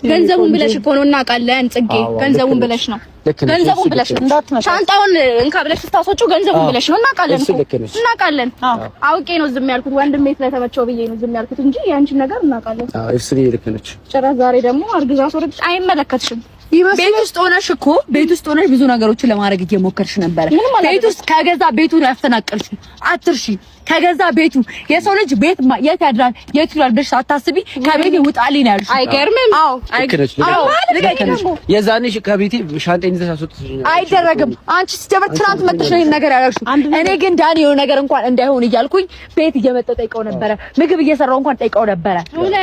ገንዘቡን ብለሽ እኮ ነው፣ እናውቃለን ጽጌ፣ ገንዘቡን ብለሽ ነው፣ ገንዘቡን ብለሽ ነው። ሻንጣውን እንካ ብለሽ ስታስወጪው ገንዘቡን ብለሽ ነው። እናውቃለን እኮ እናውቃለን። አውቄ ነው ዝም ያልኩት፣ ወንድሜ ስለተመቸው ብዬ ነው ዝም ያልኩት እንጂ ያንቺን ነገር እናውቃለን። አዎ ኤፍሱን ልክ ነች። ጭራሽ ዛሬ ደግሞ አርግዛ አስወረድሽ። አይመለከትሽም። ቤት ውስጥ ሆነሽ እኮ ቤት ውስጥ ሆነሽ ብዙ ነገሮችን ለማድረግ እየሞከርሽ ነበረ። ቤት ውስጥ ከገዛ ቤቱ ነው ያፈናቀልሽ። አትርሺ። ከገዛ ቤቱ የሰው ልጅ ቤት የት ያድራል የት ይውላል ብለሽ ሳታስቢ ከቤቴ ውጣልኝ ነው ያልሽው። አይገርምም? አዎ ልክ ነች። ልክ ነች። የዛኔ ከቤቴ ሻንጣዬን ይዘሽ አስወጥተሽኛል። አይደረግም። አንቺ ስትጀምር ትናንት መጥተሽ ነው ይሄን ነገር ያደረግሽው። እኔ ግን ዳኒ የሆነ ነገር እንኳን እንዳይሆን እያልኩኝ ቤት እየመጣሁ ጠይቀው ነበረ። ምግብ እየሰራው እንኳን ጠይቀው ነበረ።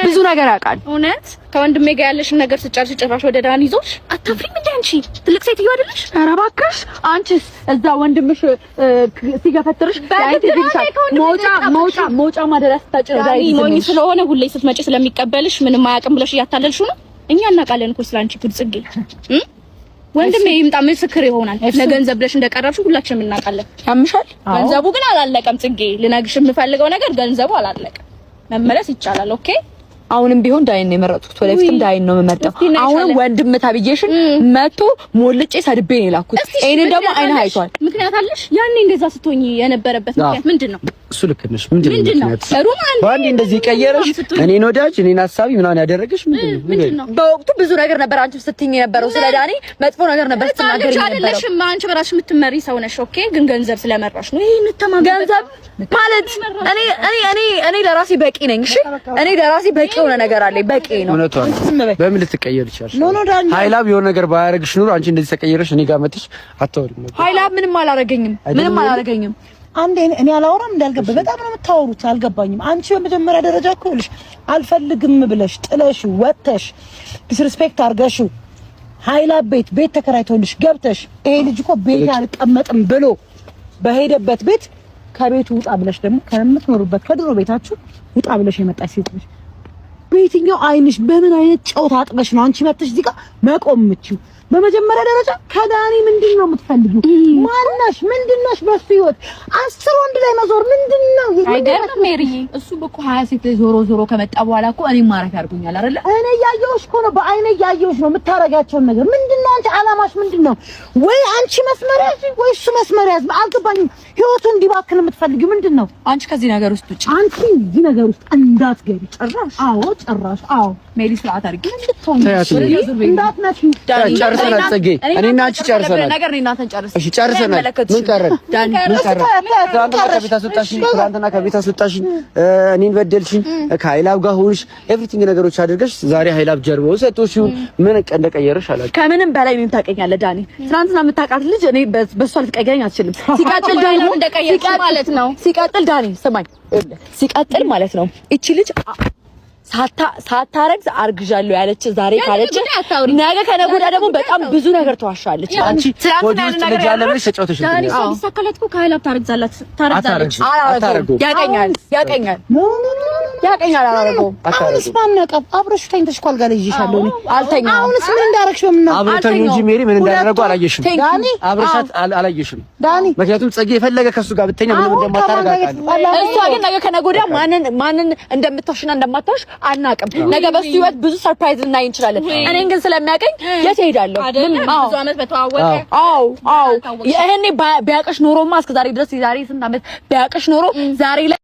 ብዙ ነገር ያውቃል። እውነት ከወንድሜ ጋር ያለሽን ነገር ስጨርሽ ጭራሽ ወደ ዳኒ ይዞሽ አታፍሪም እንዴ? አንቺ ትልቅ ሴትዮ አይደለሽ? ኧረ እባክሽ አንቺስ እዛ ወንድምሽ ሲገፈትርሽ መውጫ መውጫ መውጫ ማደሪያ ስታጭ ነው ዳኒ ሞኝ ስለሆነ ሁሌ ስትመጪ ስለሚቀበልሽ ምንም አያውቅም ብለሽ እያታለልሽው ነው። እኛ እናውቃለን እኮ ስላንቺ ጉድ ጽጌ። ወንድሜ ይምጣ ምስክር ይሆናል። ለገንዘብ ብለሽ እንደቀረብሽ ሁላችንም እናውቃለን። ያምሻል። ገንዘቡ ግን አላለቀም ጽጌ። ልነግርሽ የምፈልገው ነገር ገንዘቡ አላለቀም። መመለስ ይቻላል። Okay አሁንም ቢሆን ዳይን ነው የመረጥኩት። ወደፊትም ዳይን ነው የምመርጠው። አሁንም ወንድም ታብዬሽን መቶ ሞልጬ ሰድቤ ነው የላኩት። ይሄንን ደግሞ አይን አይቷል። ምክንያት አለሽ? ያኔ እንደዛ ስትሆኚ የነበረበት ምክንያት ምንድን ነው? እሱ ልክ ነሽ። ምንድን ነው ምክንያት? በአንዴ እንደዚህ ቀየረሽ፣ እኔን ወዳጅ እኔን ሀሳቢ ምናምን ያደረገሽ ምንድን ነው? በወቅቱ ብዙ ነገር ነበር አንቺ ስትይኝ የነበረው ስለ ዳኒ መጥፎ ነገር ነበር ስትናገሪ የነበረው። አንቺ በራስሽ የምትመሪ ሰው ነሽ። Okay፣ ግን ገንዘብ ስለመራሽ ነው ይሄን ተማም ገንዘብ ማለት እኔ እኔ እኔ እኔ ለራሴ በቂ ነኝ። እሺ እኔ ለራሴ በቂ የሆነ ነገር አለኝ። በቂ ነው። እውነቷን በምን ልትቀየር ይችላል? ሀይላብ የሆነ ነገር ባያደርግሽ ኑሮ አንቺ እንደዚህ ተቀየረሽ እኔ ጋር መጥተሽ አታወሪም ነበር። ሀይላብ ምንም አላደረገኝም። ምንም አላደረገኝም። አንዴ እኔ አላወራም እንዳልገባ በጣም ነው የምታወሩት። አልገባኝም። አንቺ በመጀመሪያ ደረጃ እኮ ይኸውልሽ አልፈልግም ብለሽ ጥለሽ ወጥተሽ disrespect አድርገሽው ሀይላብ ቤት ቤት ተከራይቶልሽ ገብተሽ ይሄ ልጅ እኮ ቤት አልቀመጥም ብሎ በሄደበት ቤት ከቤቱ ውጣ ብለሽ ደግሞ ከምትኖሩበት ከድሮ ቤታችሁ ውጣ ብለሽ የመጣሽ ሴት ነሽ። በየትኛው አይንሽ በምን አይነት ጨው ታጥበሽ ነው አንቺ መጥተሽ እዚህ ጋር መቆም የምትችይው? በመጀመሪያ ደረጃ ከዳኒ ምንድን ነው የምትፈልጊው? ማነሽ? ምንድነሽ? በሱ ህይወት 10 ወንድ ላይ መዞር ምንድን ነው? አይገርምም ሜሪዬ? እሱ እኮ 20 ሴት ላይ ዞሮ ዞሮ ከመጣ በኋላ እኮ እኔም ማረፊያ አድርጎኛል አይደለ? እኔ እያየሁሽ እኮ ነው፣ በአይኔ እያየሁሽ ነው የምታረጊያቸውን ነገር። ምንድን ነው አንቺ አላማሽ ምንድን ነው? ወይ አንቺ መስመር ያዝ ወይ እሱ መስመር ያዝ። አልገባኝም። ህይወቱ እንዲባክን የምትፈልጊው ምንድን ነው? አንቺ ከዚህ ነገር ውስጥ ውጪ። አንቺ እዚህ ነገር ውስጥ እንዳትገቢ ጭራሽ። አዎ ጭራሽ። አዎ ሜሪ ስርዓት አድርጊ። እንዳትነኪ ጨርሰናል ጽጌ፣ እኔና አንቺ ጨርሰናል። ነገር እኔና አንተን ጨርሰናል። እሺ ጨርሰናል። ምን ቀረን? ምን ቀረን? ትናንትና ከቤት አስወጣሽኝ፣ ትናንትና ከቤት አስወጣሽኝ፣ እኔን በደልሽኝ፣ ከሀይላብ ጋር ሆንሽ፣ everything ነገሮች አድርገሽ ዛሬ ሀይላብ ጀርባውን ሰጥቶሽ ይሁን ምን እንደቀየረሽ አላውቅም። ከምንም በላይ እኔን ታውቀኛለህ ዳኒ። ትናንትና የምታውቃት ልጅ እኔ በእሷ ልትቀይረኝ አትችልም። ሲቀጥል ደግሞ ማለት ነው ሲቀጥል ዳኒ ስማኝ፣ ሲቀጥል ማለት ነው እቺ ልጅ ሳታረግዝ አርግዣለሁ ያለች ዛሬ ካለች ነገ ከነገ ወዲያ ደግሞ በጣም ብዙ ነገር ተዋሻለች። አንቺ ሆድ ውስጥ ልጅ አለ ብለሽ ተጫውተሽ ዳኒ ሰው ቢሳካላት እኮ ከሀይላብ ታረግዛለች። ታረግዛለች። ያቀኛል ያቀኛል ያቀኛል። አላረገውም። አሁንስ ማነቀብ አብረሽ ተኝተሽ እኮ አልጋ ላይ ይዤሻለሁ እኔ አልተኛም። አሁንስ ምን እንዳደረግሽ በምን አብረው ተኙ እንጂ ሜሪ ምን እንዳደረጉ አላየሽም። ዳኒ አብረሻት አላየሽም ዳኒ። ምክንያቱም ጽጌ የፈለገ ከሱ ጋር ብተኛ ምንም እንደማታረግ አውቃለሁ። እሷ ግን ነገ ከነገ ወዲያ ማንን ማንን እንደምታሽና እንደማታሽ አናውቅም። ነገ በሱ ህይወት ብዙ surprise ልናይ እንችላለን። እኔን ግን ስለሚያውቀኝ የት እሄዳለሁ? ብዙ ዓመት በተዋወቀ አዎ አዎ፣ ይሄኔ ቢያውቅሽ ኖሮማ እስከ ዛሬ ድረስ የዛሬ ስንት ዓመት ቢያውቅሽ ኖሮ ዛሬ ላይ